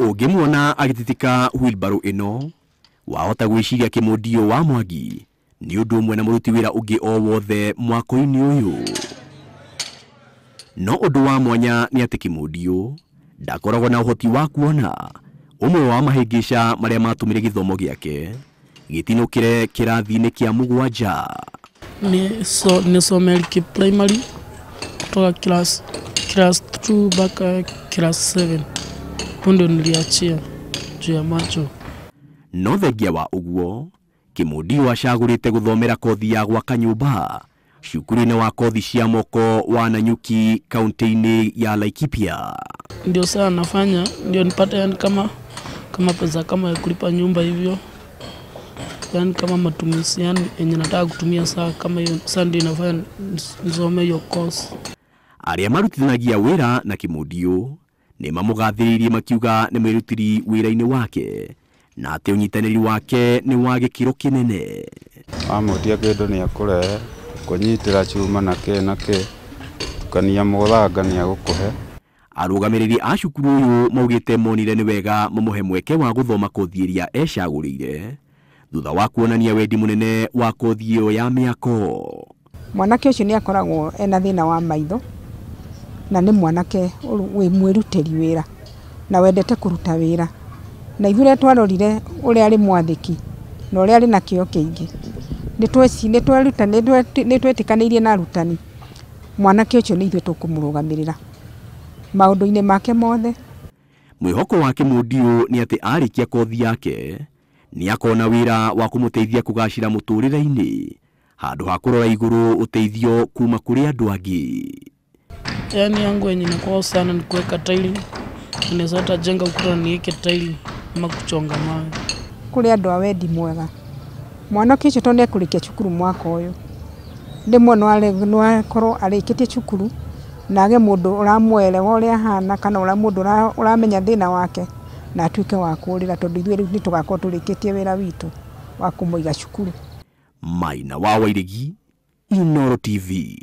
Ũngĩmuona agĩtitika wheelbarrow ĩno, wahota gwĩciria Kĩmũndio wa Mwangi nĩ ũndũ ũmwe na mũruti wĩra ũngĩ o wothe mwako-inĩ ũyũ. No ũndũ wa mwanya nĩ atĩ Kĩmũndio ndakoragwo na ũhoti wa kuona, ũmwe wa mahĩngĩca marĩa matũmire gĩthomo gĩake gĩtinũkĩre kĩrathi-inĩ kĩa 7. Nisome primary kutoka class 2 mpaka class 7. Hapo ndio niliachia juu ya macho. No thengia wa ũguo, Kĩmũndio acagũrĩte gũthomera kothi ya gwaka nyũmba cukuru-inĩ wa kothi cia moko wa Nanyuki kaunti-inĩ ya Laikipia. Ndio saa nafanya ndio nipate yani kama pesa kama ya kulipa nyumba hivyo, yani kama matumizi yani yenye nataka kutumia saa kama hiyo, saa ndio inafanya nisome hiyo course. Arĩa marutithanagia wĩra na Kĩmũndio nĩ mamũgathĩrĩirie makiuga nĩ mwĩrutĩri wĩra-inĩ wake na atĩ ũnyitanĩri wake nĩ wa gĩkĩro kĩnene. Amũtia kĩndũ nĩ akũrehe, kũnyitĩra cuma na kĩ na kĩ, tukania mũthanga nĩ agũkũhe. Arũgamĩrĩri a cukuru ũyũ maugĩte monire nĩ wega mamũhe mweke wa gũthoma kothi ĩrĩa ecagũrĩire thutha wa kuonania wendi mũnene wa kothi ĩyo ya mĩako. Mwanake ũcio nĩ akoragwo ena thĩna wa maitho na nĩ mwanake wĩ mwĩrutĩri wĩra na wendete kũruta wĩra, na ithuĩ twarorire ũrĩa arĩ mwathĩki na ũrĩa arĩ na kĩo kĩingĩ, nĩtwetĩkanĩirie na arutani mwanake ũcio nĩ ithuĩ tũkũmũrũgamĩrĩra maũndũ-inĩ make mothe. Mwĩhoko wa Kĩmũndio nĩ atĩ arĩkia kothi yake nĩ akona wĩra wa kũmũteithia kũgacĩra mũtũrĩre-inĩ handũ ha kũrora igũrũ ũteithio kuma kũrĩ andũ angĩ. Yani yangu yenye inakuwa sana ni kuweka taili, naweza hata jenga ukuta niweke taili ama kuchonga mawe. Kũrĩ andũ a wendi mwega, mwanake ũcio tondũ nĩekũrĩkia cukuru mwaka ũyũ, rĩmwe no akorwo arĩkĩtie cukuru na age mũndũ ũramwelewa ũrĩa ahana kana ũrĩa mũndũ ũramenya thĩna wake na atuĩke wa kũũrĩra, tondũ ithuĩ rĩu nĩtũgakorwo tũrĩkĩtie wĩra witũ wa kũmũiga cukuru. Maina wa Wairegi, Inooro TV.